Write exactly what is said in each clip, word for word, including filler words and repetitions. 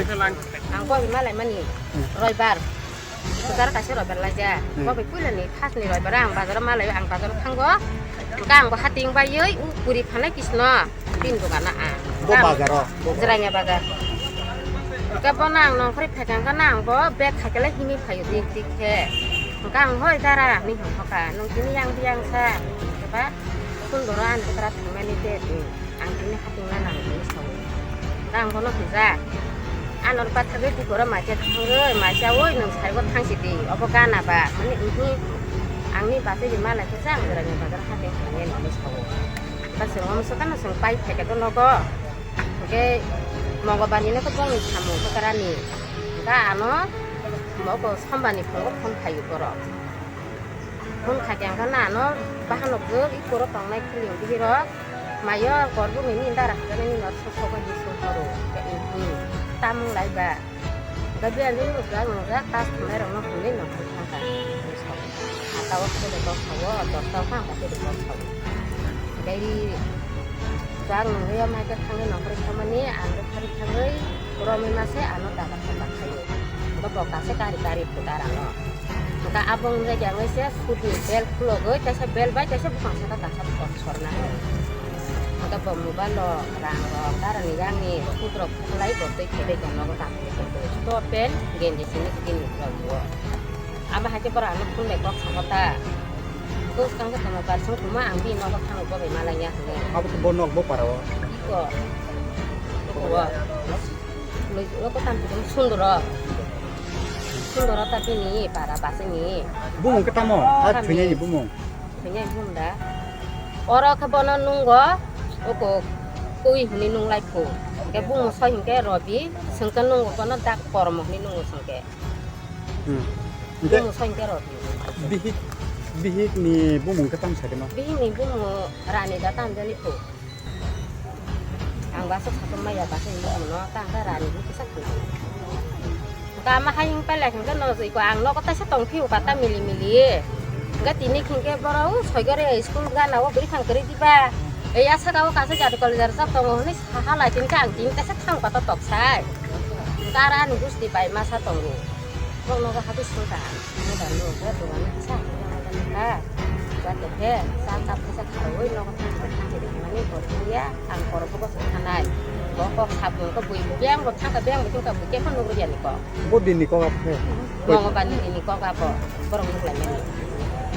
Ang bo bai malaimani roibar. Bazar kaisa roibar laijak. Hmm. Bo bai puilani first ni roibar ang bazar o malai ang bazar o thango. Hwnkhe ang bo hating baiwi u puri phanai kisno. Bini dogano ang. Bo bazar o? Bo bazar. Jirania bazar. Hwnkhe bono ang nongkhorwi phaikha hwnkhe ang bo bag khaikhe lai himwi phaio dik dik khe. Hwnkhe ang hoi dara hinwi hwnkha. Nwng tini yang biyang sa. Hwnkhe ba sundoro ani kwthra thangmani de. Ang tini hating nana ang tini sao. Hwnkhe ang bono hwnjak. Ano pathagwi bukoro maisa thangwi maisa oi nwng saigo thangsi di. Obo gana ba. Mani ihi angni bachai di malai khe sa ang jirania bazar hating thangwi nani sao. Ba chwng omo swkano chwng pai phaikhe to nogo. Hwnkhe Mongolbar ni no to bongni samung kwkarani. Hwnkhe ano mogo Sombar ni phungo phone phaio borok. Phone khaikhe hwnkhe ano bahanok jwk i koro tongnai khiling bihirok. Mayo korbukni ni dara hwnkhe nini no sok sok bai ni sung horo. Hwnkhe ihi tamung lai ba. Hwnkhe biyang jani rwjak nwngjak tas thumnairokno hwnwi nongkhor thangkha. Sata o khe de kok sao, dosta o khe ang khe de kok sao. Hwnkhe ri jak nungwi o mai khe thangwi nongkhorwi thangmani ang rwkharwi thangwi romwi mase ano daga thangkha khaio. Hwnkhe bo kaisa kari kari phutar ano. Hwnkhe abo wngya khe ang se sudni bel khulogwi kaisa bel bai kaisa buphang saka kaisa kok sorna. Hwnkhe bo mobile o rang rok darani yangni sud rok khuklai bo twi khedai khe nogo tang. Top pant, genji simi simi ni pura buo. Abo hai khe borok ano phone bai kok samo ta. Kok swkang khe tongma bar song tongma ang bini nogo thango bo bai malai ya hwnwi. Abo khe bo nok bo para o? Iko. Iko o. Loi o ko tam sundoro. Sundoro ta bini para basi ni. Bumung khe tamo? A thwinai ni bumung. Thwinai bumung da. Oro khe bono nungo oko twi hwnwi nunglai phu. Hwnkhe bumung soi hwnkhe Robi, swngkhe nungo bono dak Kormo hwnwi nungo swngkhe. Hmm. Hwnkhe bumung soi hwnkhe Robi. Bihik, bihik ni bumung khe tamo sakhe no? Bihik ni bumung Rani da tamjani phu. Ang basa satung maya basa hinwi tongno, ta ang ta rani hinwi kisa khna. Hwnkhe ama hai wng pailai hwnkhe no joi ko ang nogo taisa tong phio kata mili mili. Hwnkhe tini hwnkhe borok soigore school gana o bwrwi thang kwrwi diba. Ei asaka o kaisa jati college rwchap tongo hwnwi saha lai tini khe ang tini taisa thang kata tok sai. Hwnkhe aro ani gusti bai masa tongo. Bok nogo hati sota. Ang da nogo dogan kisa ha. Jate he sa ta phaisa kharwi nogo thang thang mani kor ya. Ang kor bugo sa thanai. Bo kok sabung ko bui biyang bo thangka biyang bo thangka bui khe phano nugri yani kok. Bo dini kok abo khe? Mongolbar ni dini kok abo. Borok nuklai mani.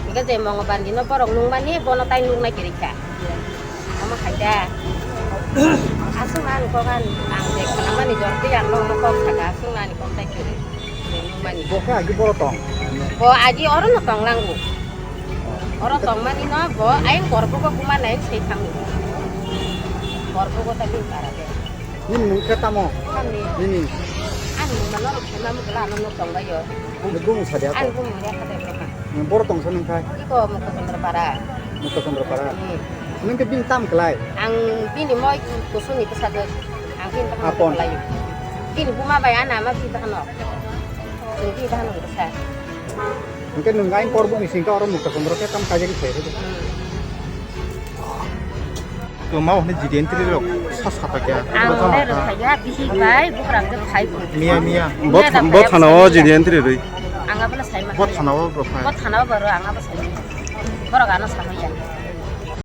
Hingke je Mongolbar ni no borok nung mani bono tai nuknai kirikha. Omo hai da. Aswk ang kok ang ang je khana mani jor twi ang no kok saka aswk ani kok tai kiri. Je nung mani. Bo khe agi boro tong? Bo agi oro no tong lango. Oro tongmani no bo ayang korbugo buma nai sei thango. Korbugo ta bini para de. Nini mung khe tamo? Tamni. Nini? Ani mung mano rok khema mukla ano nok tongbaio. Nini bumung sadi ako? Ani bumung ya kata ko. Nini boro tongsa nung khai? Iko Mukta Chandra para. Mukta Chandra para? Hmm. Nung khe bini tam klai? Ang bini moi kusuni bwsajwk. Ang bini bahan Apon. Klai. Bini buma bai ana ama bini bahan no. Chwng bini bahan no bwsa. Hingke nwng ayang korbokni singka oro Mukta Chandra khe tam kaijagwi phai rwdi. Kwma hwnwi jidi entry rok sa sata kya. Ang le rwphaiya, bihik bai bukrang je phai bo. Miya, miya. Bo tha-, bo thana o jidi entry rwi. Ang abono sai ma. Bo thana o bo phai. Bo thana o bo rw, ang abo sai ma. Borok ano sahoya.